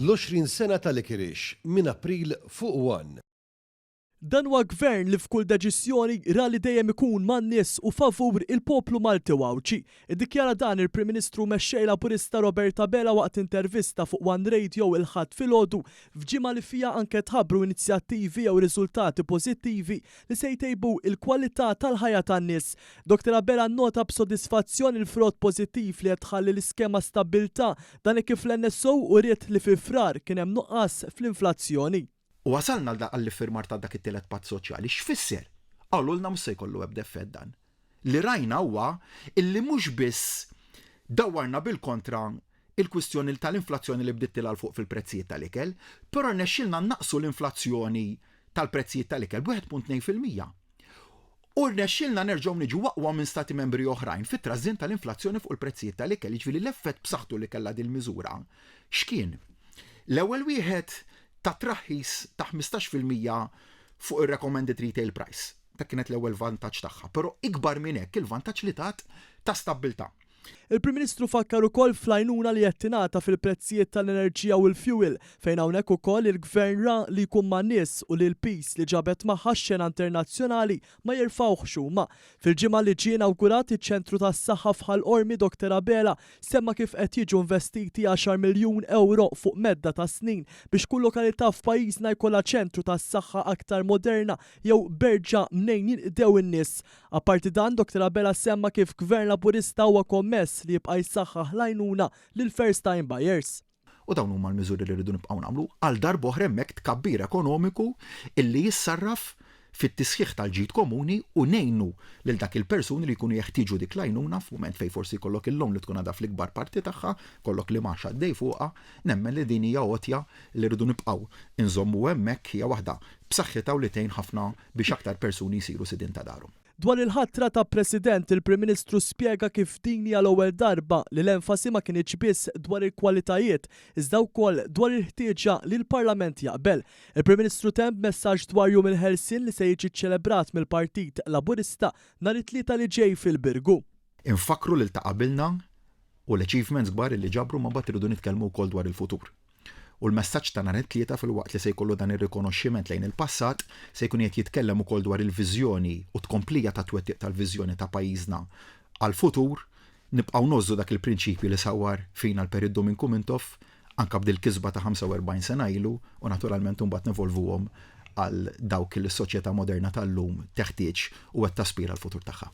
L-20 sena ta' Licorice minn April fuq One. Dan huwa Gvern li f'kull deċiżjoni ra li dejjem ikun man-nies u favur il-poplu Malti u Għawdxi. Iddikjara dan il-Prim Ministru u Mexxej Laburista Robert Abela waqt intervista fuq One Radio il-Ħadd filgħodu f'ġimgħa li fiha anke tħabbru inizjattivi jew riżultati pożittivi li se jtejbu l-kwalità tal-ħajja tan-nies. Dottor Abela nnota b'sodisfazzjon il-frott pożittiv li qed tħalli l-iskema Stabbiltà, dan hekk kif l-NSO uriet li fi Frar kien hemm nuqqas fl-inflazzjoni. U wasalna għall-iffirmar ta' dak it-tielet patt soċjali. X'fisser? Qalulna mhux se jkollu ebda effett dan. Li rajna huwa illi mhux biss dawwarna bil-kontra il-kwistjoni tal-inflazzjoni li bdiet tilgħa 'l fuq fil-prezzijiet tal-ikel, però rnexxielna nnaqqsu l-inflazzjoni tal-prezzijiet tal-ikel b'1.2%. U rnexxielna nerġgħu niġu aqwa minn Stati Membri oħrajn fit-trażżin tal-inflazzjoni fuq il-prezzijiet tal-ikel, jiġifieri l-effett b'saħħtu li kellha dil-miżura x'kien? L-ewwel wieħed ta' traħħis ta' 15% fuq ir-recommended retail price. Dak kienet l-ewwel vantaġġ tagħha, però ikbar minn hekk il-vantaġġ li tat ta' stabbiltà. Il-Prim Ministru fakkar ukoll fl-għajnuna li qed tingħata fil-prezzijiet tal-enerġija u l-fjuwil, fejn hawnhekk ukoll il-Gvern ra li jkun man-nies u li l-piż li ġabet magħha x-xena internazzjonali ma jerfgħuhx huma. Fil-ġimgħa li ġie inawgurat iċ-ċentru tas-saħħa f'Ħal Qormi Dr Abela semma kif qed jiġu investiti għaxar miljun ewro fuq medda ta' snin biex kull lokalità f'pajjiżna jkollha ċentru tas-saħħa aktar moderna jew berġa mnejn jinqdew in-nies. Apparti dan, Dottor Abela semma kif Gvern Laburista huwa kommess li jibqa' jsaħħaħ l-għajnuna lill-first time buyers. U dawn huma l-miżuri li rridu nibqgħu nagħmlu għal darb'oħra hemmhekk tkabbir ekonomiku illi jissarraf fit-tisħiħ tal-ġid komuni u ngħinu lil dak il-persuni li jkunu jeħtieġu dik l-għajnuna f'mument fejn forsi jkollok il-loan li tkun għadha fl-ikbar parti tagħha, jkollok l-imgħax għaddej fuqha, nemmen li din hija għotja li rridu nibqgħu nżommu hemmhekk, hija waħda b'saħħitha u li tgħin ħafna biex aktar persuni jsiru sidien ta' darhom. Dwar il-ħatra ta' President, il-Prim Ministru spjega kif din hija l-ewwel darba li l-enfasi ma kinitx biss dwar il-kwalitajiet, iżda wkoll dwar il-ħtieġa li l-Parlament jaqbel. Il-Prim Ministru temm b'messaġġ dwar Jum il-Ħelsien li se jiġi ċċelebrat mill-Partit Laburista nhar it-Tlieta li ġej fil-Birgu. Infakkru lil ta' qabilna u l-achievements kbar li ġabru ma mbagħad irridu nitkellmu wkoll dwar il-futur. U l-messaġġ ta' nhar it-Tlieta filwaqt li se jkollu dan ir-rikonoxximent lejn il-passat, se jkun qiegħed jitkellem ukoll dwar il-viżjoni u t-tkomplija tat-twettiq tal-viżjoni ta' pajjiżna għall-futur. Nibqgħu ngħożżu dak il-prinċipju li sawwar fina l-Perit Duminku Mintoff, anke b'dil-kisba ta' 45 sena ilu u naturalment imbagħad nevolvuhom għal dawk li s-soċjetà moderna tal-lum teħtieġ u qed taspira l-futur tagħha.